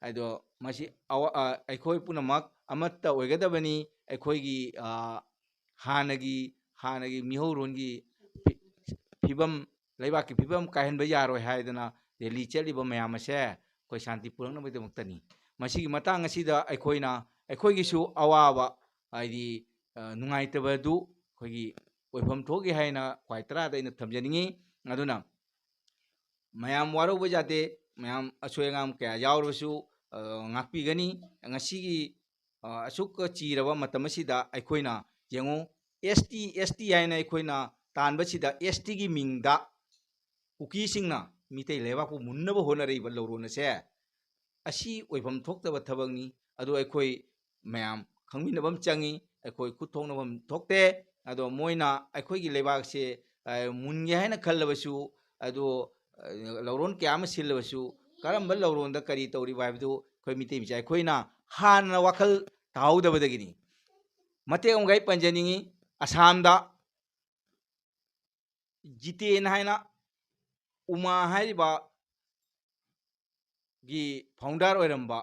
ꯑꯗꯣ ꯃꯁꯤ ꯑꯋꯥ-, ꯑ, ꯑꯩꯈꯣꯏ ꯄꯨꯝꯅꯃꯛ ꯑꯃꯠꯇ ꯑꯣꯏꯒꯗꯕꯅꯤ꯫ ꯑꯩꯈꯣꯏꯒꯤ, ꯑ, ꯍꯥꯟꯅꯒꯤ, ꯍꯥꯟꯅꯒꯤ ꯃꯤꯍꯧꯔꯣꯟꯒꯤ ꯐꯤ-, ꯐꯤꯕꯝ, ꯂꯩꯕꯥꯛꯀꯤ ꯐꯤꯕꯝ ꯀꯥꯏꯍꯟꯕ ꯌꯥꯔꯣꯏ ꯍꯥꯏꯗꯅ ꯔꯦꯂꯤ ꯆꯠꯂꯤꯕ ꯃꯌꯥꯝ ꯑꯁꯦ ꯑꯩꯈꯣꯏ ꯁꯥꯟꯇꯤ ꯄꯨꯔꯛꯅꯕꯒꯤꯗꯃꯛꯇꯅꯤ꯫ ꯃꯁꯤꯒꯤ ꯃꯇꯥꯡ ꯑꯁꯤꯗ ꯑꯩꯈꯣꯏꯅ, ꯑꯩꯈꯣꯏꯒꯤꯁꯨ ꯑꯋꯥꯕ, ꯍꯥꯏꯗꯤ, ꯑ, ꯅꯨꯡꯉꯥꯏꯇꯕ ꯑꯗꯨ ꯑꯩꯈꯣꯏꯒꯤ ꯑꯣꯏꯐꯝ ꯊꯣꯛꯏ ꯍꯥꯏꯅ ꯈ꯭ꯋꯥꯏ ꯇꯔꯥꯗ ꯑꯩꯅ ꯊꯝꯖꯅꯤꯡꯉꯤ꯫ ꯑꯗꯨꯅ ꯃꯌꯥꯝ ꯋꯥꯔꯧꯕ ꯌꯥꯗꯦ, ꯃꯌꯥꯝ ꯑꯁꯣꯏ ꯑꯉꯥꯝ ꯀꯌꯥ ꯌꯥꯎꯔꯕꯁꯨ, ꯑ, ꯉꯥꯛꯄꯤꯒꯅꯤ꯫ ꯉꯁꯤꯒꯤ, ꯑ, ꯑꯁꯨꯛ ꯆꯤꯔꯕ ꯃꯇꯝ ꯑꯁꯤꯗ ꯑꯩꯈꯣꯏꯅ ꯌꯦꯡꯉꯨ, S T, S T ꯍꯥꯏꯅ ꯑꯩꯈꯣꯏꯅ ꯇꯥꯟꯕꯁꯤꯗ S T ꯒꯤ ꯃꯤꯡꯗ ꯀꯨꯀꯤꯁꯤꯡꯅ ꯃꯤꯇꯩ ꯂꯩꯕꯥꯛꯄꯨ ꯃꯨꯟꯅꯕ ꯍꯣꯠꯅꯔꯛꯏꯕ ꯂꯧꯔꯣꯟ ꯑꯁꯦ, ꯑꯁꯤ ꯑꯣꯏꯐꯝ ꯊꯣꯛꯇꯕ ꯊꯕꯛꯅꯤ꯫ ꯑꯗꯨ ꯑꯩꯈꯣꯏ ꯃꯌꯥꯝ ꯈꯪꯃꯤꯟꯅꯕ ꯑꯃ ꯆꯪꯉꯤ꯫ ꯑꯩꯈꯣꯏ ꯈꯨꯠ ꯊꯣꯛꯅꯕ ꯑꯃ ꯊꯣꯛꯇꯦ꯫ ꯑꯗꯣ ꯃꯣꯏꯅ ꯑꯩꯈꯣꯏꯒꯤ ꯂꯩꯕꯥꯛꯁꯦ, ꯑ, ꯃꯨꯟꯒꯦ ꯍꯥꯏꯅ ꯈꯜꯂꯕꯁꯨ, ꯑꯗꯣ, ꯑ, ꯂꯧꯔꯣꯟ ꯀꯌꯥ ꯑꯃ ꯁꯤꯜꯂꯕꯁꯨ, ꯀꯔꯝꯕ ꯂꯧꯔꯣꯟꯗ ꯀꯔꯤ ꯇꯧꯔꯤꯕ ꯍꯥꯏꯕꯗꯨ ꯑꯩꯈꯣꯏ ꯃꯤꯇꯩ ꯃꯆꯥ ꯑꯩꯈꯣꯏꯅ ꯍꯥꯟꯅ ꯋꯥꯈꯜ ꯇꯥꯍꯧꯗꯕꯗꯒꯤꯅꯤ꯫ ꯃꯇꯦꯛ ꯑꯃꯒ ꯑꯩ ꯄꯟꯖꯅꯤꯡꯉꯤ꯫ ꯑꯁꯥꯝꯗ ꯖꯤꯇꯦꯟ ꯍꯥꯏꯅ ꯎꯃꯥ ꯍꯥꯏꯔꯤꯕ ꯒꯤ founder ꯑꯣꯏꯔꯝꯕ,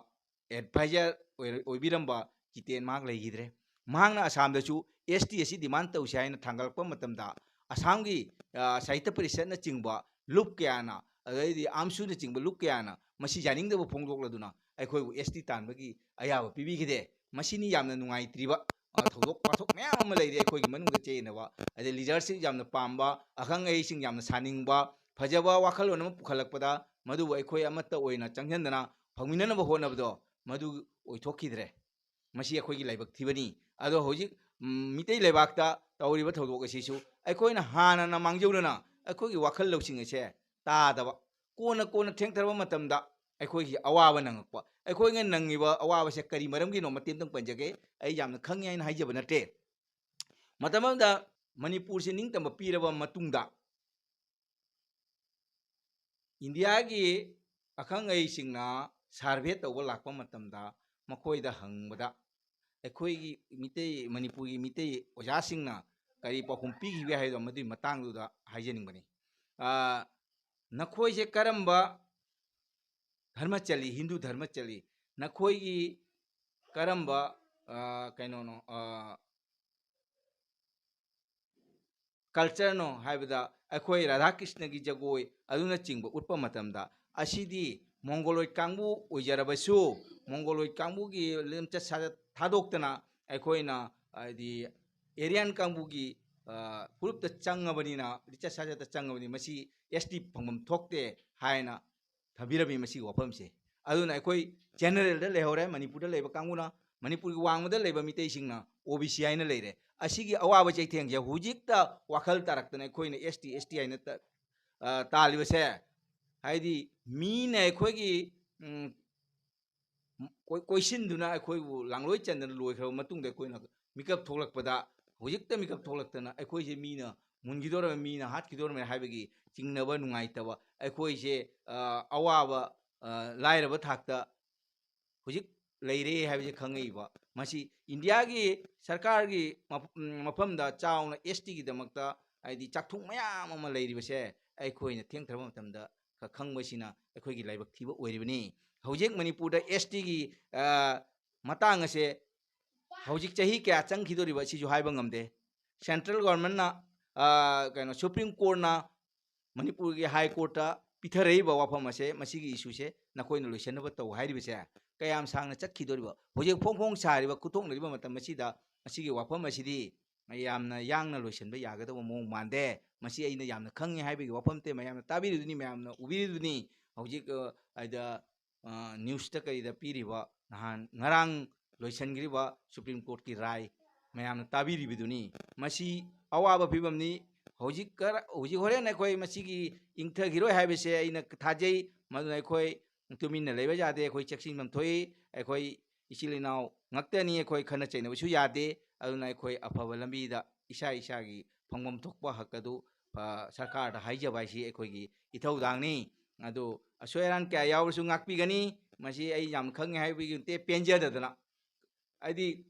advisor ꯑꯣꯏꯔ-, ꯑꯣꯏꯕꯤꯔꯝꯕ ꯖꯤꯇꯦꯟ ꯃꯍꯥꯛ ꯂꯩꯈꯤꯗ꯭ꯔꯦ꯫ ꯃꯍꯥꯛꯅ ꯑꯁꯥꯝꯗꯁꯨ S T ꯑꯁꯤ demand ꯇꯧꯁꯤ ꯍꯥꯏꯅ ꯊꯥꯡꯒꯠꯂꯛꯄ ꯃꯇꯝꯗ ꯑꯁꯥꯝꯒꯤ, ꯑ, ꯁꯥꯍꯤꯇ꯭ꯌ ꯄꯔꯤꯁꯠꯅꯆꯤꯡꯕ ꯂꯨꯞ ꯀꯌꯥꯅ, ꯑꯗꯩꯗꯤ ꯑꯥꯝꯁꯨꯅꯆꯤꯡꯕ ꯂꯨꯞ ꯀꯌꯥꯅ ꯃꯁꯤ ꯌꯥꯅꯤꯡꯗꯕ ꯐꯣꯡꯗꯣꯛꯂꯗꯨꯅ ꯑꯩꯈꯣꯏꯕꯨ ꯑꯦꯁ ꯇꯤ ꯇꯥꯟꯕꯒꯤ ꯑꯌꯥꯕ ꯄꯤꯕꯤꯈꯤꯗꯦ꯫ ꯃꯁꯤꯅꯤ ꯌꯥꯝꯅ ꯅꯨꯡꯉꯥꯏꯇ꯭ꯔꯤꯕ꯫ ꯑ, ꯊꯧꯗꯣꯛ ꯋꯥꯊꯣꯛ ꯃꯌꯥꯝ ꯑꯃ ꯂꯩꯔꯤ ꯑꯩꯈꯣꯏꯒꯤ ꯃꯅꯨꯡꯗ ꯆꯦꯟꯅꯕ, ꯑꯗꯩ ꯂꯤꯗꯔꯁꯤꯞ ꯌꯥꯝꯅ ꯄꯥꯝꯕ, ꯑꯈꯪ ꯑꯍꯩꯁꯤꯡ ꯌꯥꯝꯅ ꯁꯥꯅꯤꯡꯕ, ꯐꯖꯕ ꯋꯥꯈꯜꯂꯣꯟ ꯑꯃ ꯄꯨꯈꯠꯂꯛꯄꯗ ꯃꯗꯨꯕꯨ ꯑꯩꯈꯣꯏ ꯑꯃꯠꯇ ꯑꯣꯏꯅ ꯆꯪꯁꯤꯟꯗꯅ ꯐꯪꯃꯤꯟꯅꯅꯕ ꯍꯣꯠꯅꯕꯗꯣ ꯃꯗꯨ ꯑꯣꯏꯊꯣꯛꯈꯤꯗ꯭ꯔꯦ꯫ ꯃꯁꯤ ꯑꯩꯈꯣꯏꯒꯤ ꯂꯥꯏꯕꯛ ꯊꯤꯕꯅꯤ꯫ ꯑꯗꯣ ꯍꯧꯖꯤꯛ, ꯎꯝ, ꯃꯤꯇꯩ ꯂꯩꯕꯥꯛꯇ ꯇꯧꯔꯤꯕ ꯊꯧꯗꯣꯛ ꯑꯁꯤꯁꯨ ꯑꯩꯈꯣꯏꯅ ꯍꯥꯟꯅꯅ ꯃꯥꯡꯖꯧꯅꯅ ꯑꯩꯈꯣꯏꯒꯤ ꯋꯥꯈꯜ ꯂꯧꯁꯤꯡ ꯑꯁꯦ ꯇꯥꯗꯕ, ꯀꯣꯟꯅ ꯀꯣꯟꯅ ꯊꯦꯡꯊꯔꯕ ꯃꯇꯝꯗ ꯑꯩꯈꯣꯏꯒꯤ ꯑꯋꯥꯕ ꯅꯪꯉꯛꯄ꯫ ꯑꯩꯈꯣꯏꯅ ꯅꯪꯉꯤꯕ ꯑꯋꯥꯕꯁꯦ ꯀꯔꯤ ꯃꯔꯝꯒꯤꯅꯣ ꯃꯇꯦꯛ ꯑꯃꯇꯪ ꯄꯟꯖꯒꯦ꯫ ꯑꯩ ꯌꯥꯝꯅ ꯈꯪꯉꯤ ꯍꯥꯏꯅ ꯍꯥꯏꯖꯕ ꯅꯠꯇꯦ꯫ ꯃꯇꯝ ꯑꯃꯗ ꯃꯅꯤꯄꯨꯔꯁꯤ ꯅꯤꯡꯇꯝꯕ ꯄꯤꯔꯕ ꯃꯇꯨꯡꯗ ꯏꯟꯗꯤꯌꯥꯒꯤ ꯑꯈꯪ ꯑꯍꯩꯁꯤꯡꯅ ꯁꯔꯚꯦ ꯇꯧꯕ ꯂꯥꯛꯄ ꯃꯇꯝꯗ ꯃꯈꯣꯏꯗ ꯍꯪꯕꯗ ꯑꯩꯈꯣꯏꯒꯤ ꯃꯤꯇꯩ, ꯃꯅꯤꯄꯨꯔꯒꯤ ꯃꯤꯇꯩ ꯑꯣꯖꯥꯁꯤꯡꯅ ꯀꯔꯤ ꯄꯥꯎꯈꯨꯝ ꯄꯤꯈꯤꯕꯒꯦ ꯍꯥꯏꯕꯗꯣ ꯃꯗꯨꯒꯤ ꯃꯇꯥꯡꯗꯨꯗ ꯍꯥꯏꯖꯅꯤꯡꯕꯅꯤ꯫ ꯑ, ꯅꯈꯣꯏꯁꯦ ꯀꯔꯝꯕ ꯙꯔꯃ ꯆꯠꯂꯤ? ꯍꯤꯟꯗꯨ ꯙꯔꯃ ꯆꯠꯂꯤ꯫ ꯅꯈꯣꯏꯒꯤ ꯀꯔꯝꯕ, ꯑ, ꯀꯩꯅꯣꯅꯣ, ꯑ, ꯀꯜꯆꯔꯅꯣ ꯍꯥꯏꯕꯗ ꯑꯩꯈꯣꯏ ꯔꯥꯙꯥ ꯀ꯭ꯔꯤꯁꯅꯒꯤ ꯖꯒꯣꯏ ꯑꯗꯨꯅꯆꯤꯡꯕ ꯎꯠꯄ ꯃꯇꯝꯗ ꯑꯁꯤꯗꯤ ꯃꯣꯡꯒꯣꯂꯣꯏꯗ ꯀꯥꯡꯕꯨ ꯑꯣꯏꯖꯔꯕꯁꯨ ꯃꯣꯡꯒꯣꯂꯣꯏꯗ ꯀꯥꯡꯕꯨꯒꯤ ꯂꯝꯆꯠ ꯁꯥꯖꯠ ꯊꯥꯗꯣꯛꯇꯅ ꯑꯩꯈꯣꯏꯅ ꯍꯥꯏꯗꯤ ꯑꯦꯔꯤꯌꯥꯟ ꯀꯥꯡꯕꯨꯒꯤ, ꯑ, ꯐꯨꯔꯨꯞꯇ ꯆꯪꯉꯕꯅꯤꯅ, ꯂꯤꯆꯠ ꯁꯥꯖꯠꯇ ꯆꯪꯉꯕꯅꯤ, ꯃꯁꯤ ꯑꯦꯁ ꯇꯤ ꯐꯪꯐꯝ ꯊꯣꯛꯇꯦ ꯍꯥꯏꯅ ꯊꯝꯕꯤꯔꯝꯃꯤ ꯃꯁꯤꯒꯤ ꯋꯥꯐꯝꯁꯦ꯫ ꯑꯗꯨꯅ ꯑꯩꯈꯣꯏ ꯖꯦꯅꯔꯦꯜꯗ ꯂꯩꯍꯧꯔꯦ, ꯃꯅꯤꯄꯨꯔꯗ ꯂꯩꯕ ꯀꯥꯡꯕꯨꯅ, ꯃꯅꯤꯄꯨꯔꯒꯤ ꯋꯥꯡꯃꯗ ꯂꯩꯕ ꯃꯤꯇꯩꯁꯤꯡꯅ ꯑꯣ ꯕꯤ ꯁꯤ ꯍꯥꯏꯅ ꯂꯩꯔꯦ꯫ ꯑꯁꯤꯒꯤ ꯑꯋꯥꯕ ꯆꯩꯊꯦꯡꯁꯦ ꯍꯧꯖꯤꯛꯇ ꯋꯥꯈꯜ ꯇꯥꯔꯛꯇꯅ ꯑꯩꯈꯣꯏꯅ ꯑꯦꯁ ꯇꯤ, ꯑꯦꯁ ꯇꯤ ꯍꯥꯏꯅ ꯇ-, ꯑ, ꯇꯥꯜꯂꯤꯕꯁꯦ, ꯍꯥꯏꯗꯤ ꯃꯤꯅ ꯑꯩꯈꯣꯏꯒꯤ, ꯎꯝ, ꯀꯣꯏ-, ꯀꯣꯏꯁꯤꯟꯗꯨꯅ ꯑꯩꯈꯣꯏꯕꯨ ꯂꯥꯡꯂꯣꯏ ꯆꯟꯗꯅ ꯂꯣꯏꯈ꯭ꯔꯕ ꯃꯇꯨꯡꯗ ꯑꯩꯈꯣꯏꯅ ꯃꯤꯀꯞ ꯊꯣꯛꯂꯛꯄꯗ, ꯍꯧꯖꯤꯛꯇ ꯃꯤꯀꯞ ꯊꯣꯛꯂꯛꯇꯅ ꯑꯩꯈꯣꯏꯁꯦ ꯃꯤꯅ ꯃꯨꯟꯈꯤꯗꯧꯔꯕ, ꯃꯤꯅ ꯍꯥꯠꯈꯤꯗꯧꯔꯕ ꯍꯥꯏꯕꯒꯤ ꯆꯤꯡꯅꯕ, ꯅꯨꯡꯉꯥꯏꯇꯕ, ꯑꯩꯈꯣꯏꯁꯦ, ꯑ, ꯑꯋꯥꯕ, ꯑ, ꯂꯥꯏꯔꯕ ꯊꯥꯛꯇ ꯍꯧꯖꯤꯛ ꯂꯩꯔꯦ ꯍꯥꯏꯕꯁꯦ ꯈꯪꯉꯛꯏꯕ꯫ ꯃꯁꯤ ꯏꯟꯗꯤꯌꯥꯒꯤ ꯁꯔꯀꯥꯔꯒꯤ ꯃꯐ-, ꯎꯝ, ꯃꯐꯝꯗ ꯆꯥꯎꯅ ꯑꯦꯁ ꯇꯤꯒꯤꯗꯃꯛꯇ ꯍꯥꯏꯗꯤ ꯆꯥꯛꯊꯨꯡ ꯃꯌꯥꯝ ꯑꯃ ꯂꯩꯔꯤꯕꯁꯦ ꯑꯩꯈꯣꯏꯅ ꯊꯦꯡꯊꯔꯕ ꯃꯇꯝꯗ ꯈ-, ꯈꯪꯕꯁꯤꯅ ꯑꯩꯈꯣꯏꯒꯤ ꯂꯥꯏꯕꯛ ꯊꯤꯕ ꯑꯣꯏꯔꯤꯕꯅꯤ꯫ ꯍꯧꯖꯤꯛ ꯃꯅꯤꯄꯨꯔꯗ ꯑꯦꯁ ꯇꯤꯒꯤ, ꯑ, ꯃꯇꯥꯡ ꯑꯁꯦ ꯍꯧꯖꯤꯛ ꯆꯍꯤ ꯀꯌꯥ ꯆꯪꯈꯤꯗꯣꯔꯤꯕ ꯑꯁꯤꯁꯨ ꯍꯥꯏꯕ ꯉꯝꯗꯦ꯫ ꯁꯦꯟꯇ꯭ꯔꯦꯜ ꯒꯣꯔꯃꯦꯟꯅ ꯑ, ꯀꯩꯅꯣ, ꯁꯨꯄ꯭ꯔꯤꯝ ꯀꯣꯔꯠꯅ ꯃꯅꯤꯄꯨꯔꯒꯤ ꯍꯥꯏ ꯀꯣꯔꯠꯇ ꯄꯤꯊꯔꯛꯏꯕ ꯋꯥꯐꯝ ꯑꯁꯦ, ꯃꯁꯤꯒꯤ ꯏꯁꯨꯁꯦ ꯅꯈꯣꯏꯅ ꯂꯣꯏꯁꯤꯟꯅꯕ ꯇꯧ ꯍꯥꯏꯔꯤꯕꯁꯦ ꯀꯌꯥꯝ ꯁꯥꯡꯅ ꯆꯠꯈꯤꯗꯣꯔꯤꯕ? ꯍꯧꯖꯤꯛ ꯐꯣꯡ ꯐꯣꯡ ꯁꯥꯔꯤꯕ, ꯈꯨꯠꯊꯣꯛꯅꯔꯤꯕ ꯃꯇꯝ ꯑꯁꯤꯗ ꯃꯁꯤꯒꯤ ꯋꯥꯐꯝ ꯑꯁꯤꯗꯤ ꯌꯥꯝꯅ ꯌꯥꯡꯅ ꯂꯣꯏꯁꯤꯟꯕ ꯌꯥꯒꯗꯕ ꯃꯑꯣꯡ ꯃꯥꯟꯗꯦ꯫ ꯃꯁꯤ ꯑꯩꯅ ꯌꯥꯝꯅ ꯈꯪꯉꯤ ꯍꯥꯏꯕꯒꯤ ꯋꯥꯐꯝ ꯅꯠꯇꯦ, ꯃꯌꯥꯝꯅ ꯇꯥꯕꯤꯔꯤꯗꯨꯅꯤ, ꯃꯌꯥꯝꯅ ꯎꯕꯤꯔꯤꯗꯨꯅꯤ꯫ ꯍꯧꯖꯤꯛ, ꯑ, ꯑꯗ, ꯑ, ꯅ꯭ꯌꯨꯁꯇ ꯀꯔꯤꯗ ꯄꯤꯔꯤꯕ, ꯅꯍꯥꯟ ꯉꯔꯥꯡ ꯂꯣꯏꯁꯤꯟꯈ꯭ꯔꯤꯕ ꯁꯨꯄ꯭ꯔꯤꯝ ꯀꯣꯔꯠꯀꯤ ꯔꯥꯏ ꯃꯌꯥꯝꯅ ꯇꯥꯕꯤꯔꯤꯕꯗꯨꯅꯤ꯫ ꯃꯁꯤ ꯑꯋꯥꯕ ꯐꯤꯕꯝꯅꯤ꯫ ꯍꯧꯖꯤꯛ ꯈꯔ, ꯍꯧꯖꯤꯛ ꯍꯣꯔꯦꯟ ꯑꯩꯈꯣꯏ ꯃꯁꯤꯒꯤ ꯏꯪꯊꯈꯤꯔꯣꯏ ꯍꯥꯏꯕꯁꯦ ꯑꯩꯅ ꯊꯥꯖꯩ꯫ ꯃꯗꯨꯅ ꯑꯩꯈꯣꯏ ꯇꯨꯃꯤꯟꯅ ꯂꯩꯕ ꯌꯥꯗꯦ꯫ ꯑꯩꯈꯣꯏ ꯆꯦꯛꯁꯤꯟꯐꯝ ꯊꯣꯛꯏ꯫ ꯑꯩꯈꯣꯏ ꯏꯆꯤꯜ ꯏꯅꯥꯎ ꯉꯥꯛꯇꯅꯤ꯫ ꯑꯩꯈꯣꯏ ꯈꯠꯅ ꯆꯩꯅꯕꯁꯨ ꯌꯥꯗꯦ꯫ ꯑꯗꯨꯅ ꯑꯩꯈꯣꯏ ꯑꯐꯕ ꯂꯝꯕꯤꯗ ꯏꯁꯥ ꯏꯁꯥꯒꯤ ꯐꯪꯐꯝ ꯊꯣꯛꯄ ꯍꯛ ꯑꯗꯨ, ꯑ, ꯁꯔꯀꯥꯔꯗ ꯍꯥꯏꯖꯕ ꯍꯥꯏꯁꯤ ꯑꯩꯈꯣꯏꯒꯤ ꯏꯊꯧꯗꯥꯡꯅꯤ꯫ ꯑꯗꯨ ꯑꯁꯣꯏ ꯑꯔꯥꯟ ꯀꯌꯥ ꯌꯥꯎꯔꯁꯨ ꯉꯥꯛꯄꯤꯒꯅꯤ꯫ ꯃꯁꯤ ꯑꯩ ꯌꯥꯝ ꯈꯪꯉꯦ ꯍꯥꯏꯕꯒꯤ ꯅꯠꯇꯦ, ꯄꯦꯟꯖꯗꯗꯅ꯫ ꯍꯥꯏꯗꯤ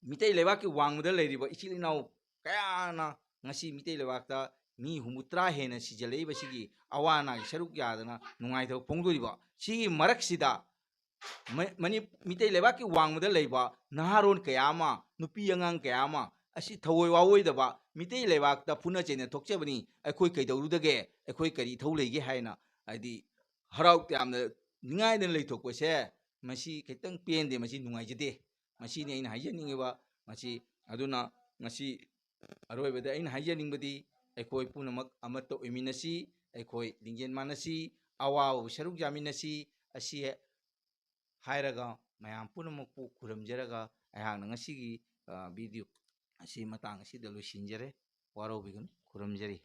ꯃꯤꯇꯩ ꯂꯩꯕꯥꯛꯀꯤ ꯋꯥꯡꯃꯗ ꯂꯩꯔꯤꯕ ꯏꯆꯤꯜ ꯏꯅꯥꯎ ꯀꯌꯥꯅ ꯉꯁꯤ ꯃꯤꯇꯩ ꯂꯩꯕꯥꯛꯇ ꯃꯤ ꯍꯨꯝꯐꯨꯇꯔꯥ ꯍꯦꯟꯅ ꯁꯤꯖꯤꯜꯂꯛꯏꯕꯁꯤꯒꯤ ꯑꯋꯥ ꯑꯅꯥꯒꯤ ꯁꯔꯨꯛ ꯌꯥꯗꯅ ꯅꯨꯡꯉꯥꯏꯇꯕ ꯐꯣꯡꯗꯣꯔꯤꯕ ꯁꯤꯒꯤ ꯃꯔꯛꯁꯤꯗ, ꯃ-, ꯃꯅꯤ-, ꯃꯤꯇꯩ ꯂꯩꯕꯥꯛꯀꯤ ꯋꯥꯡꯃꯗ ꯂꯩꯕ ꯅꯍꯥꯔꯣꯟ ꯀꯌꯥ ꯑꯃ, ꯅꯨꯄꯤ ꯑꯉꯥꯡ ꯀꯌꯥ ꯑꯃ ꯑꯁꯤ ꯊꯑꯣꯏ ꯋꯥꯑꯣꯏꯗꯕ, ꯃꯤꯇꯩ ꯂꯩꯕꯥꯛꯇ ꯐꯨꯅ ꯆꯩꯅ ꯊꯣꯛꯆꯕꯅꯤ, ꯑꯩꯈꯣꯏ ꯀꯩꯗꯧꯔꯨꯗꯒꯦ, ꯑꯩꯈꯣꯏ ꯀꯔꯤ ꯏꯊꯧ ꯂꯩꯒꯦ ꯍꯥꯏꯅ, ꯍꯥꯏꯗꯤ, ꯍꯔꯥꯎ ꯇꯌꯥꯝꯅ ꯅꯤꯡꯉꯥꯏꯗꯅ ꯂꯩꯊꯣꯛꯄꯁꯦ, ꯃꯁꯤ ꯈꯤꯇꯪ ꯄꯦꯟꯗꯦ, ꯃꯁꯤ ꯅꯨꯡꯉꯥꯏꯖꯗꯦ꯫ ꯃꯁꯤꯅꯤ ꯑꯩꯅ ꯍꯥꯏꯖꯅꯤꯡꯉꯤꯕ꯫ ꯃꯁꯤ, ꯑꯗꯨꯅ ꯉꯁꯤ ꯑꯔꯣꯏꯕꯗ ꯑꯩꯅ ꯍꯥꯏꯖꯅꯤꯡꯕꯗꯤ, ꯑꯩꯈꯣꯏ ꯄꯨꯝꯅꯃꯛ ꯑꯃꯠꯇ ꯑꯣꯏꯃꯤꯟꯅꯁꯤ, ꯑꯩꯈꯣꯏ ꯂꯤꯡꯖꯦꯜ ꯃꯥꯟꯅꯁꯤ, ꯑꯋꯥꯕꯕꯨ ꯁꯔꯨꯛ ꯌꯥꯃꯤꯟꯅꯁꯤ꯫ ꯑꯁꯤ ꯍꯥꯏꯔꯒ ꯃꯌꯥꯝ ꯄꯨꯝꯅꯃꯛꯄꯨ ꯈꯨꯔꯨꯝꯖꯔꯒ ꯑꯩꯍꯥꯛꯅ ꯉꯁꯤꯒꯤ, ꯑ, ꯚꯤꯗꯤꯑꯣ ꯑꯁꯤ ꯃꯇꯥꯡ ꯑꯁꯤꯗ ꯂꯣꯏꯁꯤꯟꯖꯔꯦ꯫ ꯋꯥꯔꯧꯕꯤꯒꯅꯨ꯫ ꯈꯨꯔꯨꯝꯖꯔꯤ꯫